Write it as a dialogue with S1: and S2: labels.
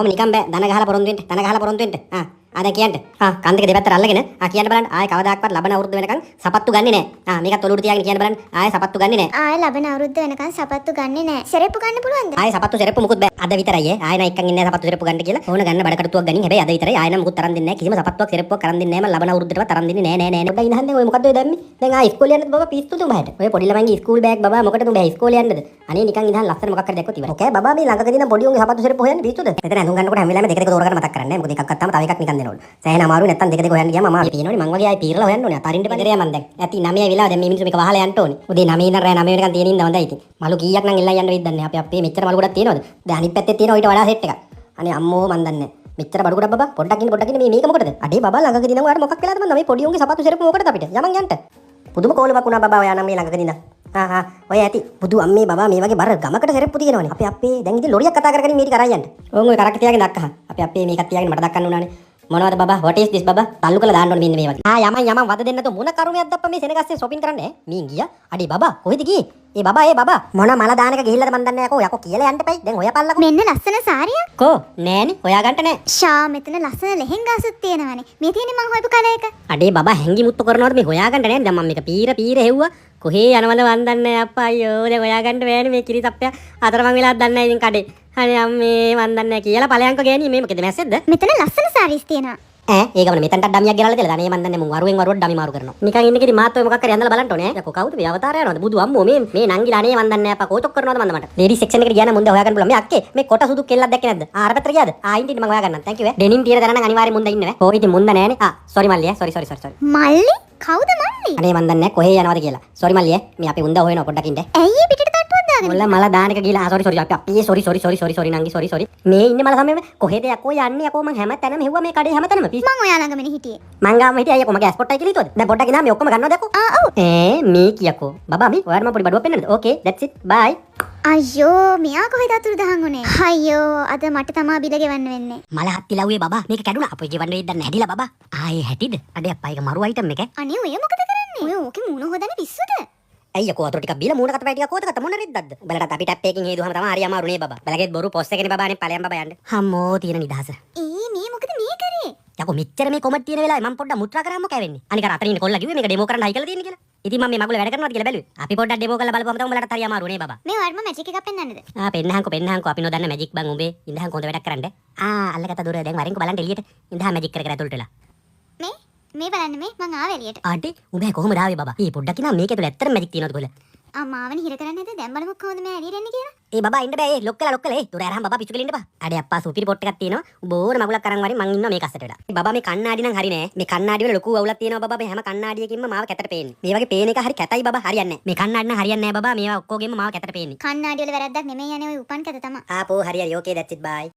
S1: ඔහොම නිකන් බෑ. දන ගහලා පොරොන්දු වෙන්න. දන ගහලා පොරොන්දු වෙන්න. ආ ආ දැන් කියන්න. ආ කන් දෙක දෙපැත්තට අල්ලගෙන ආ කියන්න බලන්න. ආයේ කවදාක්වත් ලබන අවුරුද්ද වෙනකන් සපත්තු ගන්නෙ නෑ. ආ මේකත් ඔලුවට තියාගෙන කියන්න බලන්න. ආයේ සපත්තු ගන්නෙ නෑ.
S2: ආය ලබන අවුරුද්ද වෙනකන් සපත්තු ගන්නෙ නෑ. සෙරෙප්පු ගන්න පුළුවන්ද?
S1: ආයේ සපත්තු සෙරෙප්පු මුකුත් බෑ. අද විතරයි ඈ. ආයේ නම් එක්කන් ඉන්නේ නෑ සපත්තු සෙරෙප්පු ගන්න කියලා. ඕන ගන්න බඩකටුවක් ගනින්. හැබැයි අද විතරයි. ආයේ නම් මුකුත් අරන් දෙන්නේ නෑ. කිසිම සපත්තුවක් සෙරෙප්පුවක් අරන් දෙන්නේ නෑ. මම ලබන අවුරුද්දටවත් අරන් දෙන්නේ නෑ නෑ නෑ. පොඩ්ඩක් ඉඳහන් දැන් ඔය මොකද්ද ඔය දැම්මේ? දැන් ආයේ ඉස්කෝලේ යන්නද බබා? පිස්සුද උඹ හැට? ඔය පොඩි ළමයින්ගේ ඉස්කෝල් බෑග් බබා මොකටද උඹ ඉස්කෝලේ යන්නද? අනේ නිකන් ඉඳහන් ලස්සන මොකක් හරි දැක්කොත් ඉවරයි. ඕකේ බබා, මේ ළඟකදී නම් පොඩි උන්ගේ සපත්තු සෙරෙප්පු හොයන්නේ පිස්සුද? මෙතන ඇඳුම් ගන්නකොට හැම වෙලාවෙම දෙක දෙක තෝරගන්න මතක් කරන්නේ. මොකද එකක් ගත්තාම තව එකක් නිකන් දෙනවලු. සෑහෙන අමාරුයි. නැත්තම් දෙක දෙක හොයන්න ගියාම අමාරුයි. පේනවනේ මං වගේ ආයේ පීරලා හොයන්න ඕනේ. අතාරින්න බෑ. ගෙදර මං දැන්. ඇති 9 වෙලා දැන් මේ මිනිස්සු මේක වහලා යන්න ඕනේ. උදේ 9 ඉඳන් රෑ 9 වෙනකන් තියෙන ඉඳ හොඳයි ඉතින්. මලු කීයක් නම් එල්ලන් යන්න වෙයිද දන්නේ. අපේ අපේ මෙච්චර මලු ගොඩක් තියෙනවද? දැන් අනිත් පැත්තේ තියෙන ඔయిత වඩා සෙට් එකක්. අනේ අම්මෝ, මං දන්නේ නැහැ. මෙච්චර බඩු ගොඩක් බබා. පොඩ්ඩක් ඉන්න, පොඩ්ඩක් ඉන්න. මේ මේක මොකටද? අඩේ බබා, ළඟකදී නම් ඔයාලට මොකක් වෙලාද මන්ද? මේ පොඩි උන්ගේ සපත්තු සෙරප්පු මොකටද අපිට? යමන් යන්න. පුදුම කෝලමක් වුණා බබා ඔයා නම් මේ ළඟකදී නම්. ආ ආ ඔය ඇති. බුදු අම්මේ බබා, මේ වගේ බර ගමකට සෙරප්පු තියෙනවනේ. අපේ අපේ දැන් ඉතින් ලොරියක් කතා කරගෙන මේ ටික අරන් යන්න. ඕන් ඔය කරක්ක තියාගෙන දක්කහන්. අපේ අපේ මේකක් තියාගෙන මට දක්කන්න උනානේ. මොනවද බබා? What is this බබා? තල්ලු කරලා දාන්න ඕනේ මෙන්න මේ වගේ. ආ යමන් යමන් වද දෙන්න තු මොන කරුමයක්ද අප්පා මේ සෙනගස්සේ shopping කරන්නේ ඈ? මීන් ගියා. අඩේ බබා, කොහෙද ගියේ? ඒ බබා, ඒ බබා, මොන මල දාන එක ගිහිල්ලාද මන් දන්නේ යකෝ. යකෝ කියලා යන්න එපයි. දැන් හොයපල්ලකෝ.
S2: මෙන්න ලස්සන සාරියක්.
S1: කෝ නෑනේ, හොයාගන්න නෑ.
S2: ෂා, මෙතන ලස්සන ලෙහෙංගාසුත් තියෙනවනේ. මේ තියෙන්නේ මං හොයපු කලර් එක.
S1: අඩේ බබා, හැංගි මුත්තු කරනවද මේ? හොයාගන්න නෑ. දැන් මම මේක පීර පීර හෙව්වා. කොහේ යනවද මන් දන්නේ නෑ අප්පා. අයියෝ, දැන් හොයාගන්න බෑනේ. මේ කිරි සප්පයා අතරමං වෙලාත් දන්නේ නෑ ඉතින් කඩේ. අනේ අම්මේ, මන් දන්නේ නෑ කියලා ඵලයන්කෝ ගෑණි. මේ මොකද මැස්සෙද්ද?
S2: මෙතන ලස්සන සාරිස් තියෙනවා.
S1: ඈ ඒ ගමන මෙතනටත් ඩමියක් ගෙනල්ලා තියලා. අනේ මන් දන්නේ මුන් වරුවෙන් වරුවට ඩමි මාරු කරනවා. නිකන් ඉන්න කිරි මාත් ඔය මොකක් හරි ඇඳලා බලන්න ඕනේ ඈ. යකෝ කවුද මේ අවතාරය යනවද? බුදු අම්මෝ, මේ මේ නංගිලා. අනේ මන් දන්නේ නෑ අප්පා, කෝචොක් කරනවද මන්ද මට. ලේඩීස් සෙක්ෂන් එකට ගියා නම් මුන්ද හොයාගන්න පුළුවන්. මේ අක්කේ, මේ කොට සුදු කෙල්ලක් දැක්කේ නැද්ද? ආ අර පැත්තට ගියාද? ආ ඉන්න ඉන්න, මං හොයාගන්නම්. Thank you ඈ. ඩෙනිම් තියෙන තැන නම් අනිවාර්යෙන් මුන්ද ඉන්නේ ඈ. ඕ ඉතින් මුන්ද නෑනේ. ආ සෝරි මල්ලි ඈ. Sorry sorry sorry sorry.
S2: මල්ලි? කවුද මල්ලි?
S1: අනේ මන් දන්නේ නෑ කොහේ යනවද කියලා. සෝරි මල්ලි ඈ. මේ අපි මුන්ද හොයනවා, පොඩ්ඩක් ඉන්න.
S2: ඇයි ඒ පිටට තට්ටුවක් දාගෙන?
S1: මොල්ල මල දාන එක ගිහලා. සෝරි සෝරි අපි අපි sorry sorry sorry sorry sorry නංගි, සෝරි සෝරි. මේ ඉන්නේ මල සමෙම. කොහෙද යකෝ යන්නේ? යකෝ මං හැම තැනම හෙව්වා මේ කඩේ හැම තැනම. පිස්සු.
S2: මං ඔයා ළඟමනේ හිටියේ.
S1: මං ගාවම හිටියා. අයියකෝ මගේ ඇස්පොට්ටයි කියලා හිතුවද? දැන් පොඩ්ඩක් ඉඳන් මේ ඔක්කොම ගන්නවද යකෝ?
S2: ආ ඔව්.
S1: ඈ මේ කියකෝ බබා, මේ ඔයාලට මම පොඩි බඩුවක් පෙන්නන්නද? ඕකේ, that's it, bye.
S2: අයියෝ, මෙයා කොහෙද අතුරුදහන් වුනේ? අයියෝ, අද මට තමා බිල ගෙවන්න වෙන්නේ.
S1: මල හත්ති ලව්වේ බබා, මේක කැඩුනා. අපෝ ගෙවන්න වෙයිද දන්නේ හැදිලා බබා. ආයේ හැටිද? අඩේ අප්පා, ඒක මරු අයිටම් එක.
S2: අනේ ඔය මොකද කරන්නේ? ඔය ඕකේ මූණ හොදන්නේ පිස්සුද?
S1: ඇයි යකෝ වතුර ටිකක් බීලා මූණ කත පෑ ටිකක් හොදගත්ත මොන රෙද්දක්ද? උඹලටත් අපි ටැප් එකකින් හේදුවම තමයි හරි අමාරු නේ බබා. බලගෙත් බොරු පොස් එකනේ බබා. අනේ ඵලයන් බබා යන්න. හම්මෝ තියෙන නිදහස.
S2: ඒ මේ මොකද මේ කරේ?
S1: යකෝ මෙච්චර මේ කොමඩ් තියෙන වෙලාවේ මම පොඩ්ඩක් මුත්‍රා කරාම මොකෑ වෙන්නේ? අනික අර අතන ඉන්න කොල්ලා කිව්වේ මේක ඩෙමෝ කරන්න හයි කරලා තියෙන කියලා. ඉතින් මම මේ මගුල වැඩ කරනවද කියලා බැලුවේ. අපි පොඩ්ඩක් ඩෙමෝ කරලා බලපුවම තමයි උඹලටත් හරි අමාරු නේ බබා.
S2: මේ ඔයාලට මම මැජික් එකක් පෙන්නන්නද?
S1: ආ පෙන්නහන්කෝ පෙන්නහන්කෝ, අපි නොදන්න මැජික් බං උඹේ. ඉඳහන් හොඳ වැඩක් කරන්න. ආ අල්ලගත්ත දොර දැන් වරින්කෝ බලන්න එළියට. ඉඳහන් මැජික් කර කර ඇතුළට වෙලා.
S2: මේ මේ බලන්න, මේ මං ආවේ එළියට.
S1: අඩේ උඹ කොහොමද ආවේ බබා? ඊ පොඩ්ඩක් ඉඳන් මේක ඇතුළේ ඇත්තටම මැජික් තියෙනවද කොහෙල?
S2: අම්මාවනේ හිර කරන්න හැදුවේ. දැන් බලමු කොහොමද මම එළියට එන්නේ කියලා.
S1: ඒ බබා ඉන්න බෑ. ඒ ලොක් කළා ලොක් කළා. ඒ දොර අරහන් බබා, පිස්සු කියලා ඉන්න බා. අඩේ අප්පා, සුපිරි පොට් එකක් තියෙනවා. උඹ ඕන මගුලක් අරන් වරින්, මං ඉන්නවා මේක අස්සට වෙලා. බබා, මේ කණ්ණාඩි නම් හරි නෑ. මේ කණ්ණාඩි වල ලොකු අවුලක් තියෙනවා බබා. මේ හැම කණ්ණාඩියකින්ම මාව කැතට පේන්නේ. මේ වගේ පේන එක හරි කැතයි බබා, හරියන්නේ නෑ. මේ කණ්ණාඩි නම් හරියන්නේ නෑ බබා. මේවා ඔක්කොගෙම මාව කැතට පේන්නේ.
S2: කණ්ණාඩි වල වැරද්දක් නෙමෙයි යන්නේ, ඔය උපන් කැත තමයි.
S1: ආපෝ හරි හරි, ඕකේ, that's it, bye.